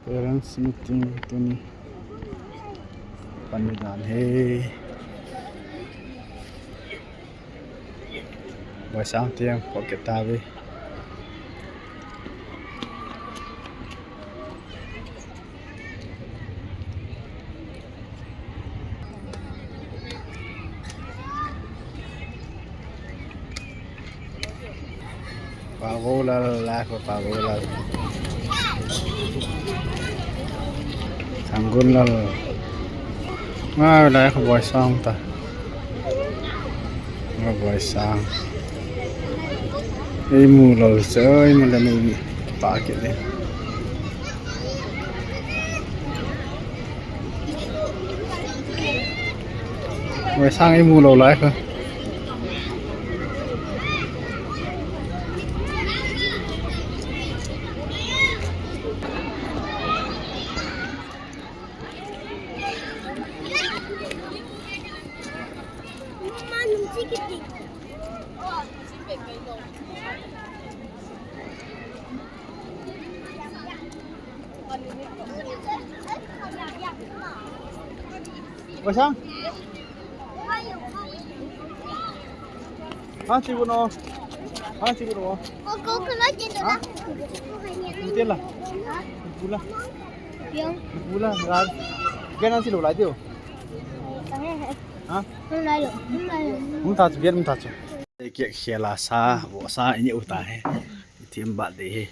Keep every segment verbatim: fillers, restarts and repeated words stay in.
Parents meeting tuni pan ni dan he. Boisang tiang pocket ta ve. Pavo lal, lai kho Pavo lal. Thanggun lal. Ngai lai kho Boisang ta. Ngai Boisang. Ei mu lal se, ei mu le mu ni. Pa ke le. Boisang ei mu lou lai kho. Boisang. Ha, chibu no. Ha, chibu no. Ha? Nutella. Nutella. Nutella. Gan an si lo lai teo. Ha? Hung ta chu, gan hung ta chu. Kek khela sa, bo sa ini uta he. Team birthday he.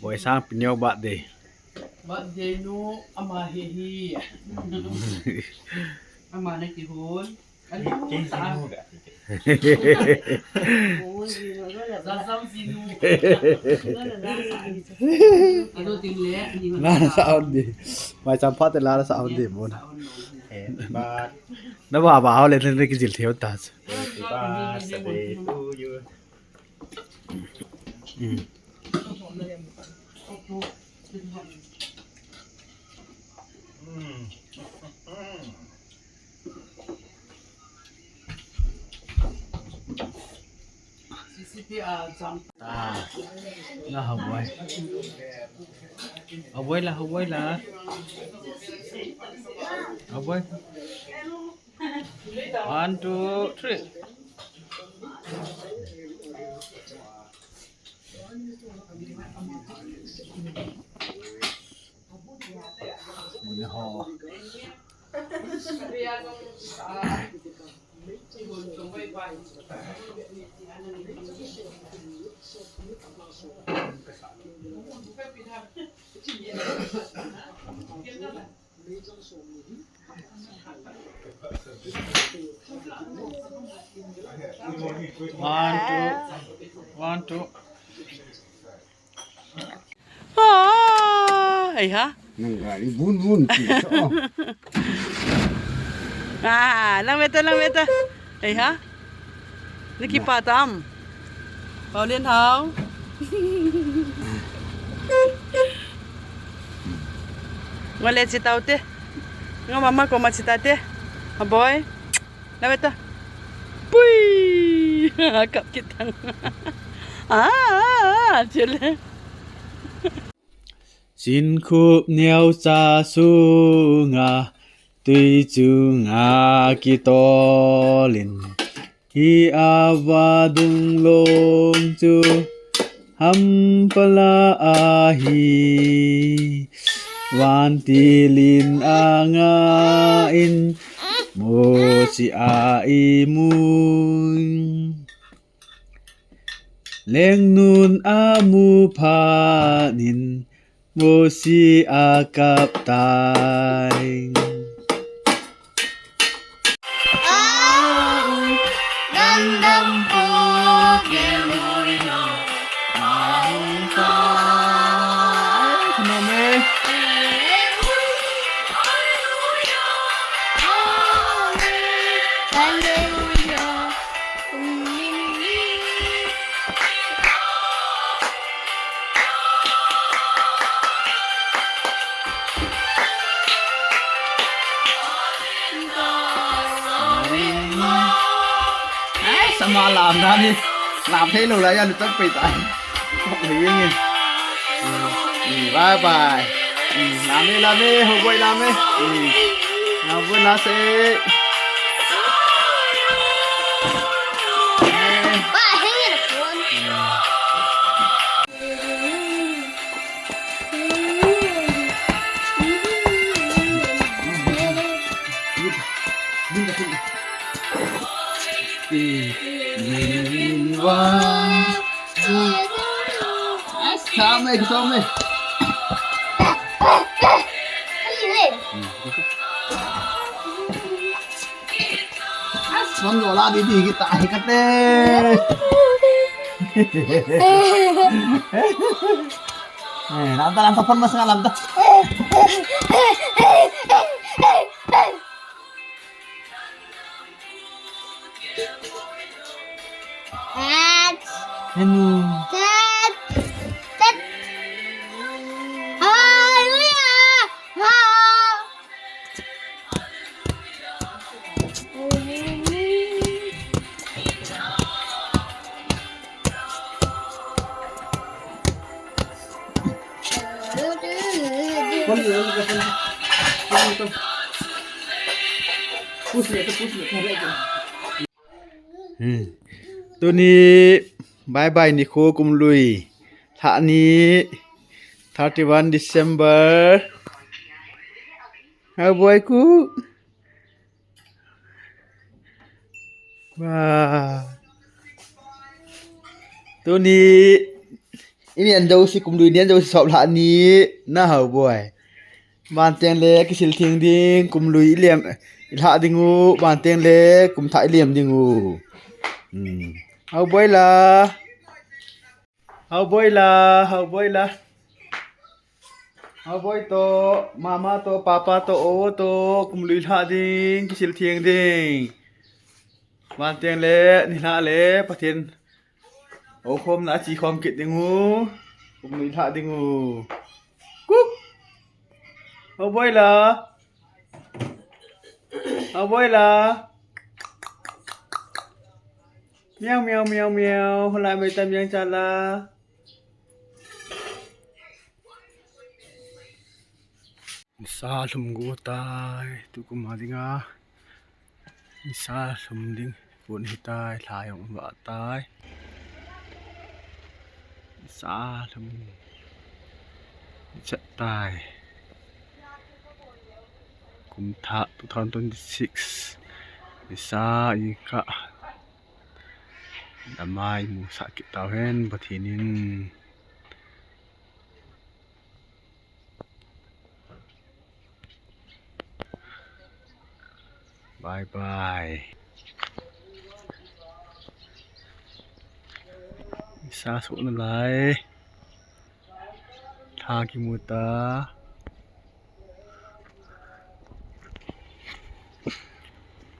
Boisang pinyo birthday. Birthday nu ama hi hi. Ama na kihon. Ani nu ta. Zasam sinu. Ado ting le, ani ma. La sa on di. Mai cham phat la sa on di mon. Happy birthday. Na ba ba ho le ne ki jil theu ta. Happy birthday to you. Mm. Ah, na hawai. Hawai la, hawai la. Hawai. One, two, three. One, two. One, two. Ah, ei ha. Nang gari bun bun ki so. Ah, lang beta, lang beta. Ei ha. Niki patam. Paulian hao. Ngole chitaute. Ngo mama ko ma chitate. A boy. Na beta. Pui. Kap kitang. Ah, ah, ah, chile. Sinkhup neo cha sunga, tui chunga kitolin, hi ava dunglong chu hampala ahi, vantilin anga in, mosi a imun. Lengnun amu phanin, mosi a kap tai. Ai, sama lam na ni. Lam thei lou lai ya, lu tak pei tai. Bye bye. Lame, lame, Haoboi lame. Haoboi lase. Kame, kame. Son lo la di di kita hi kate. Eh, lam ta, lam ta, phone masang lam ta. Tat. Anu. Tat. Tat. Hallelujah. Ha. Hmm. Tuni bye bye nikho, kum lui lhah ni, thirty one December. Haoboi khu. Wah. Tuni i nen jouse, kum lui nen jouse sop lhah ni na Haoboi. Banteng le kisil theng ding, kum lui i lem, i lhah ding u, banteng le kum thah i lem ding u. Hmm. Haoboi la. Haoboi la, Haoboi la. Haoboi toh, mama toh, papa toh, o toh, kum lui lhah ding, kisil theng ding. Banteng le, nilhah le, Pathen o khom na chi khom kit ding u. Kum lui lhah ding u. Kuk. Haoboi la. Haoboi la. Miau, miau, miau, miau. Hola, mai ta miau cha la. Nisa lhum gu tai, tukum a dinga. Nisa lhum ding, kun hi tai, lha jong va tai. Nisa lhum chat tai. Kum thah two thousand twenty-six. Nisa i kah. Damai mu sa kit tau hen, Pathen in. Bye bye. Sa su na lai. Tha kimu ta.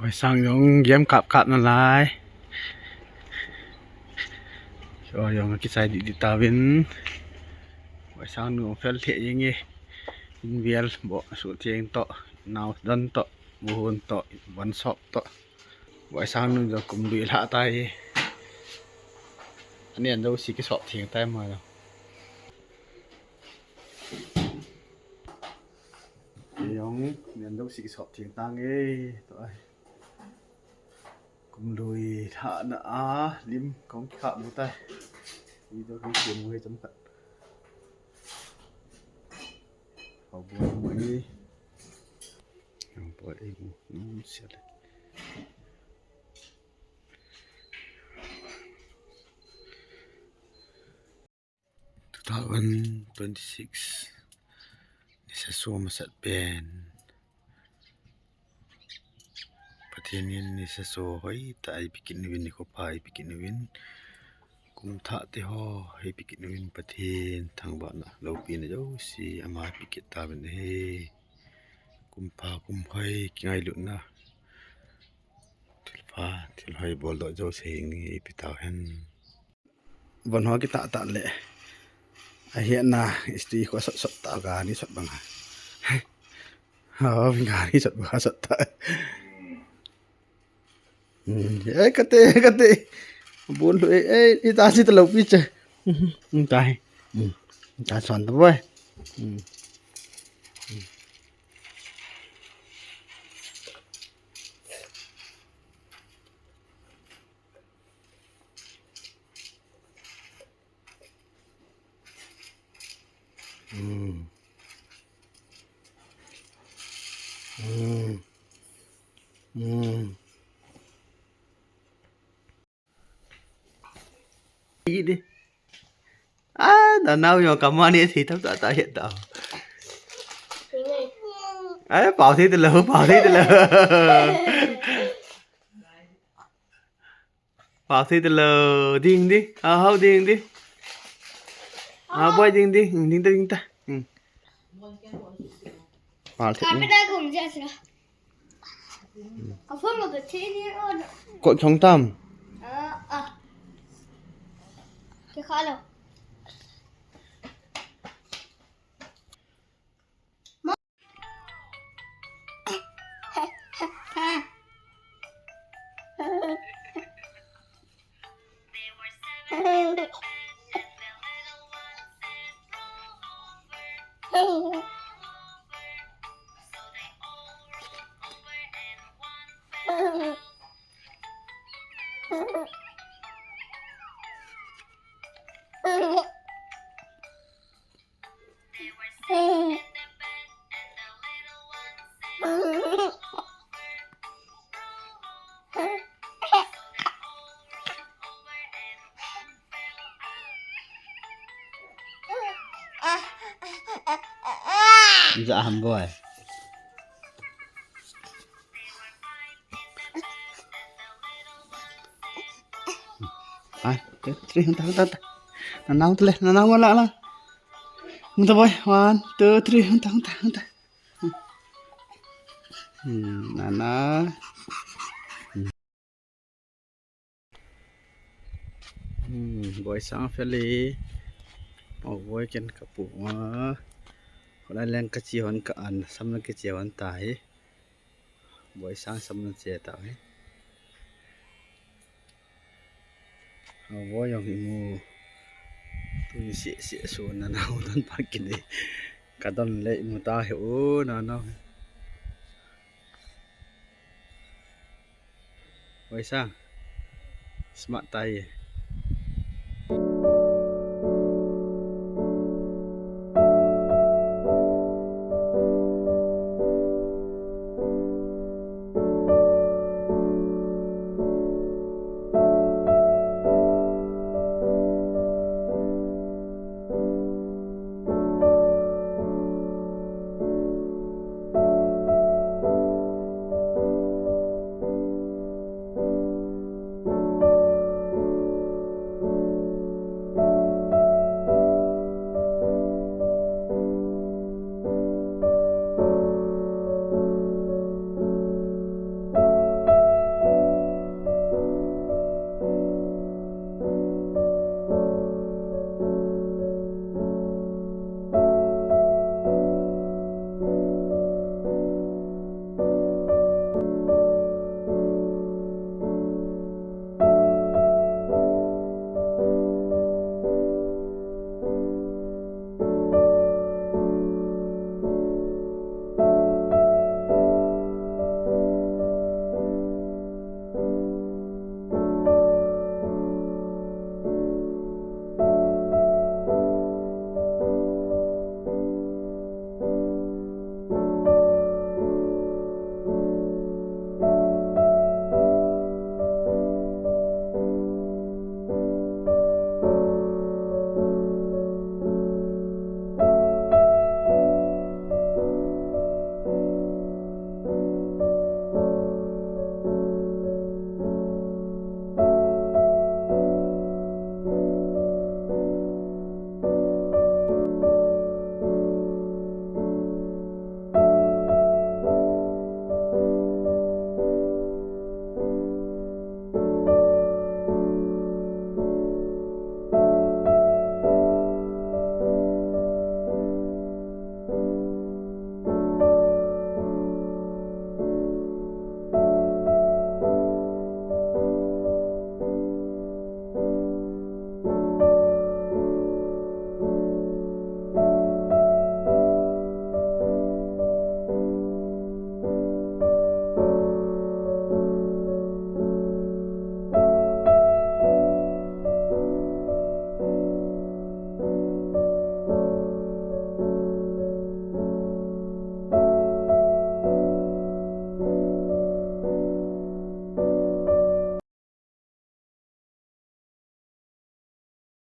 Oi sang jong game kap kap na lai. So jong kichai di di tavin. Oi sang nu fel the jeng e. In vial bo su tieng to. Nau dan to. Muhun to. Ban sop to. Oi sang nu jong kum dui lha tai. Ani an do si ki sop tieng tai ma jong. Jong, nen do si ki sop tieng tang e. To ai. Kum lui lha na a lim kong kha mu tai. Video kong kha mu he cham khat. Haoboi mu ni. Haoboi mu. Num siale. Two thousand twenty-six. Nisa so masat pen. Pathen in nisa so hoi ta ei pi kit uvin, nikho pha ei pi kit uvin. Kum thah te ho ei pi kit uvin Pathen thangvahna loupina jouse ama pi kit tauvin ahi. Kum pha kum hoi kingailutna. Thil pha, thil hoi boldoh jouse hing ei pi tau hen. Von ho kitah tah le. Ahi na, istri ko sot sot ta gari sot banga. Ha, gari sot banga sot ta. Hmm, eh, kate, kate. Bun lu, eh, eh, ita si ta lo pi che. Hmm, tai. Hmm, ta son ta boy. Hmm. Mm. Mm. Mm. Ini. Ah, nanao jong kamani thi tam ta ta het ta. Ai, pao thi ta lou, pao thi ta lou. Pao thi ta lou, ding ding. Hao hao ding ding. Hao boi ding ding, ding ta ding ta. Hmm. Pao thi. Ka pe da gum ja sira. Ka phone ma pe thi ni o. Ko khong tam. Ah, ah. Ke kha lo. Za ham boi. Ai, two, three, hunta, hunta, hunta. Nanao tale, nanao la la. Hunta boi, one, two, three, hunta, hunta, hunta. Hmm, nana. Hmm, boi sang feli. Oh, boi ken kapu. Wah. Hola leng kachi hon ka an, sam na kachi hon ta hi. Boi sang sam na che ta hi. Hao boi jong imu. Tuni si si su nanao don pa kini. Ka don le imu ta hi u nanao. Boi sang. Smart ta hi.